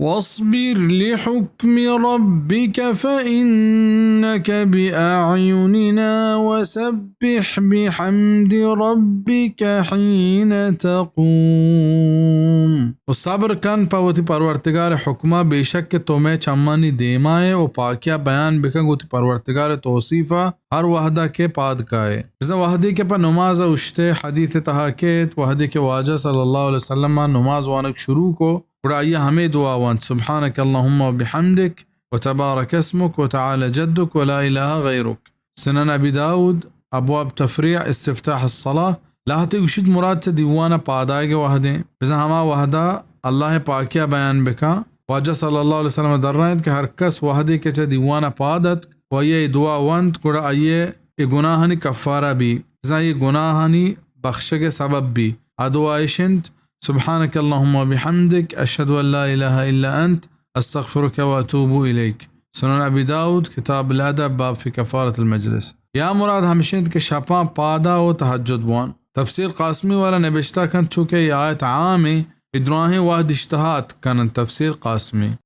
واصبر لحكم ربك فإنك بأعيننا وسبح بحمد ربك حين تقوم۔ و صبر کن پہ وتی پرورتگار حکمہ، بے شک کہ تو مئے چمانی دیما ئے، و پاکیا بیان بکن گوں وتی پرورتگار توصیفا ہر وہدا کہ پاد کائے۔ بزاں وہدے کہ پہ نماز اوشتے، حدیث تہا کیت، وہدے کہ واجہ صلی اللہ علیہ وسلم نماز وانگ شروع کو، گڑا آئی ء ہمے دعا ونت، سبحانک اللہم و بحمدک و تبارک اسمک و تعالی جدک و لا الہ غیرک۔ سنن ابی داؤد، ابواب تفریع استفتاح الصلاة، لہتے گوشیت مراد چہ دیوان ء پاد آیگ ء وہدیں۔ بزاں ہما وہدا اللہ ء پاکیا بیان بکاں۔ واجہ صلی اللہ علیہ وسلم درائینت کہ ہر کس وہدے کہ چہ دیوان ء پاد اتک و آئی ء اے دعا ونت، گڑا آئی ء اے گناہانی کفارہ بی، بزاں اے گناہانی بخشگ ء سبب بی۔ آ دعا اش انت، سبحانک اللہم و بحمدک، اشہد ان لا الہ الا انت، استغفرک و اتوب الیک۔ سنن ابی داؤد، کتاب الادب، باب فی کفارۃ المجلس۔ یا مراد ہمش انت کہ شپاں پادا و تہجد بوان۔ تفسیر قاسمی والا نبشتہ کنت، چونکہ اے آیت عام ایں، اے دراہیں وہد اشتہا اتک کننت۔ تفسیر قاسمی۔